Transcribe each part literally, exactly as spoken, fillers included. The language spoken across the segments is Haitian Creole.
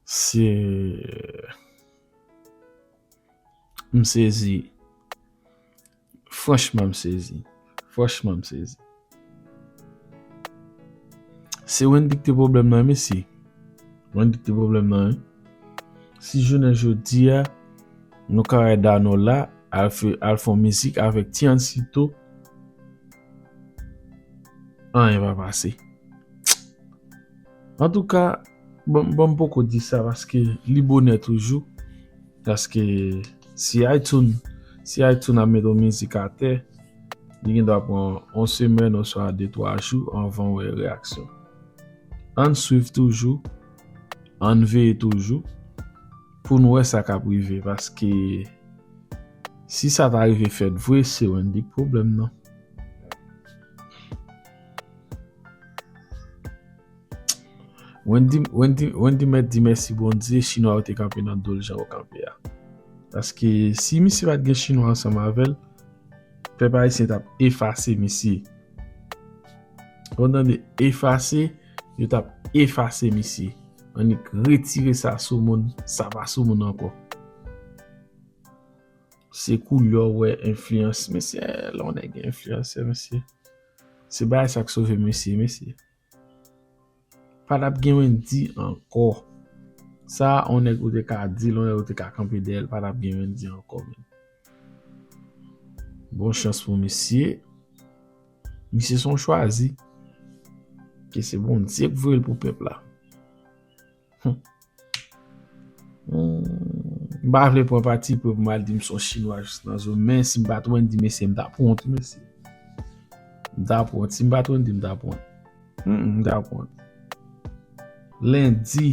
Se, m sezi. Franchman, m sezi. Franchman, m sezi. Se Wendy ki te pwoblèm nan, mesye. Wendy ki te pwoblèm nan, wi. Si jounen jodi a, nou ka wè Dano la, al fè, al fè yon mizik avèk Tiancito, anyen pa pase. Antouka, bon, bon, m poko di sa paske li bonè toujou. Paske si iTunes, si iTunes ap met yon mizik atè, li gendwa pran yon semèn oswa de, twa jou anvan w wè reyaksyon. Ann swiv toujou, ann veye toujou pou n wè sa k ap rive. Paske si sa ta rive fèt vre, se Wendy k pwoblèm nan. Wendy, Wendy, Wendy mèt di mèsi Bondye, chinwa yo te kanpe nan do l jan yo kanpe a. Paske si misye pa t gen chinwa ansanm avè l, pèp ayisyen t ap efase misye. Ou tande, efase, yo t ap efase misye. Annik retire sa sou moun, sa pa sou moun ankò. Se koulè w wè enfliyans, mesye, lè yon nèg gen enfliyans, mesye. Se bagay sa k sove mesye, mesye. Pa t ap gen Wendy ankò. Sa, yon nèg ou te ka di l, yon nèg ou te ka kanpe dèyè l, pa t ap gen Wendy ankò, menm. Bon chans pou misye. Misye se yon chwazi. Ke se Bondye k voye l pou pèp la. Hmm. Hmm. M pa vle pran pati pou m al di m se yon chinwa jis nan zo, men si m pa t Wendy, mesye, m ta pran w tou, mesye. M ta pran w. Si m pa t Wendy, m ta pran w. Hmm, m ta pran w. Lendi,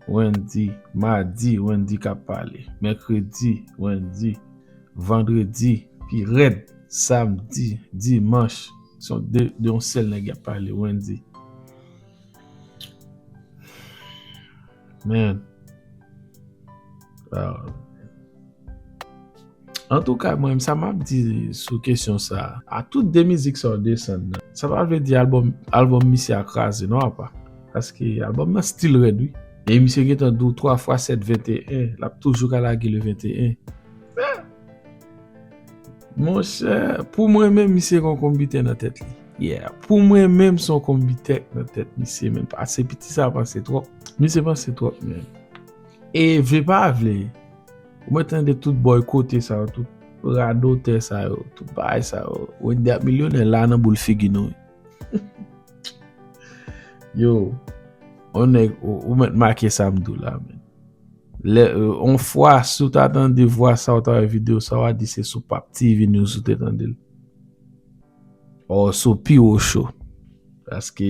Wendy. Madi, Wendy k ap pale. Mèkredi, Wendy. Vandredi, pi rèd. Samdi, dimanch. Se yon de, de yon sèl nèg y ap pale, Wendy. Man. Ah. Antouka, mwen, sa m ap di sou kesyon sa a, tout de mizik sa yo desann nan, sa pa vle di albòm, albòm misye a kraze, non, apa. Paske albòm nan still rèd, wi. E misye gentan di w twa fwa sèt venteyen, l ap toujou ka lage le venteyen. Monchè, pou mwen menm, misye gen yon konbitè nan tèt li. Yeah, pou mwen menm, se yon konbitè nan tèt misye, men. Pase piti sa panse twòp. Misye panse twòp, men. E vle pa vle, ou mwen tande tout bòy kote sa yo, tout radotè sa yo, tout bagay sa yo. Wendy ap milyonè la nan boul figi nou. Yo, on nèg, ou, ou mèt make sa m di w la, men. Lè, euh, on fwa, si w ta tande vwa sa, w ta wè videyo sa, w a di se sou Pap T V News ou te tande l. Ò, sou pi wo cho. Paske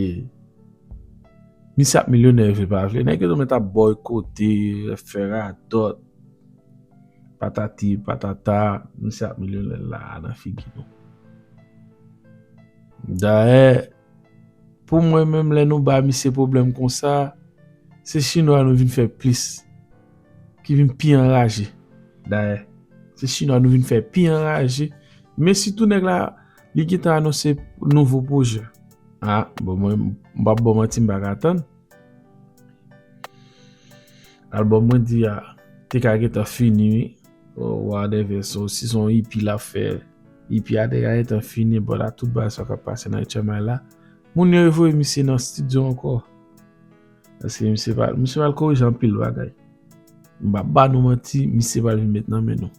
misye ap milyonè vle pa vle. Nèg yo mèt ap bòykote, fè radòt, patati, patata, misye ap milyonè la nan figi nou. Dayè, pou mwen menm, lè nou ba misye pwoblèm konsa, se chinwa nou vin fè plis, ki vin pi anraje. Dayè, se chinwa nou vin fè pi anraje. Men sitou nèg la, li gentan anonse nouvo pwojè. Ah, bon, mwen, m p ap ba w manti, m pa ka tann. Albòm mwen di a, te ka gentan fini, wi. Whatever, so, si se yon E P l ap fè, E P a te ka gentan fini, but a tout bagay sa k ap pase nan H M I la, moun yo voye misye nan estidyo ankò. Paske misye pa, misye pral korije anpil bagay. M p ap ba nou manti, misye pral vin met nan men nou.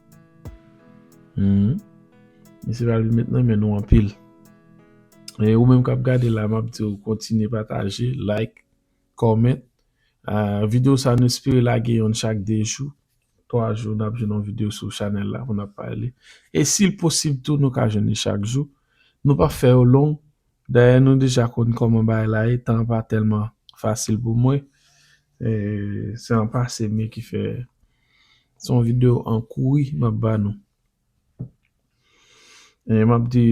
Hmm. Misye pral vin met nan men nou anpil. E ou menm k ap gade la, m ap di w kontinye pataje, like, comment. Ah, videyo sa nou espere lage youn chak de jou. Twa jou, n ap jwenn yon videyo sou chanèl la pou n ap pale. E si l posib tou, nou ka jwenn li chak jou. Nou p ap fè yo long. Dayè, nou deja konn kòman bagay la ye, tan an pa tèlman fasil pou mwen. E, se an pase men ki fè se yon videyo an kouri m ap ba nou. E m ap di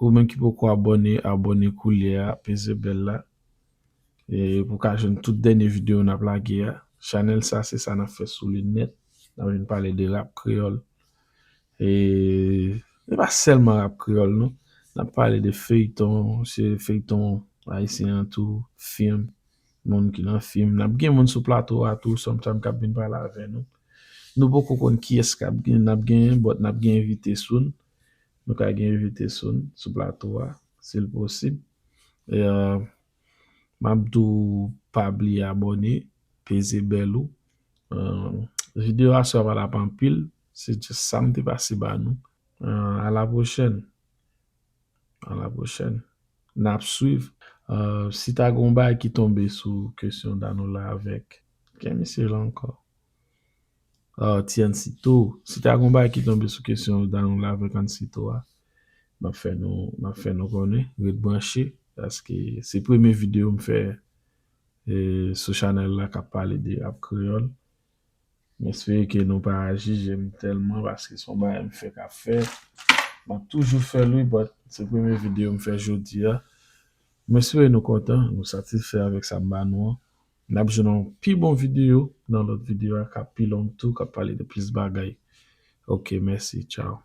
ou menm ki poko abòne, abòne koulye a, peze bèl la. E pou w ka jwenn tout dènye videyo n ap lage a. Chanèl sa, se sa n ap fè sou li nèt. N ap vin pale de rap kreyòl. E se pa sèlman rap kreyòl, non. N ap pale de feyton, se feyton ayisyen an tou, fim. moun ki nan fim. N ap gen moun sou plato a tou, sometime k ap vin pale avè nou. Nou poko konn kiyès k ap gen, n ap genyen, but n ap gen envite soon. Nou ka gen envite soon sou plato a, si l posib. E, euh, m ap di w pa bliye abòne, peze bèl ou. Euh, videyo a swa pa t ap anpil, se just sa m te pase ba nou. Euh, a la pwochèn. A la pwochèn. N ap swiv. Euh, si ta gon bagay ki tonbe sou kesyon Danola avèk, ki misye la ankò? Ah, Tiancito. Si ta gon bagay ki tonbe sou kesyon Danola avèk Ancito a, m ap fè nou, m ap fè nou konnen, ret branche, paske se premye videyo m fè, e, sou chanèl la k ap pale de rap kreyòl. M espere ke nou pa jije m tèlman, paske se yon bagay m fèk ap fè. M ap toujou fè l, wi, but se premye videyo m fè jodi a. M espere nou kontan, nou satisfè avèk sa m ba nou an. N ap jwenn yon pi bon videyo nan lòt videyo a k ap pi long tou, k ap pale de plis bagay. Ok, mèsi, tchao.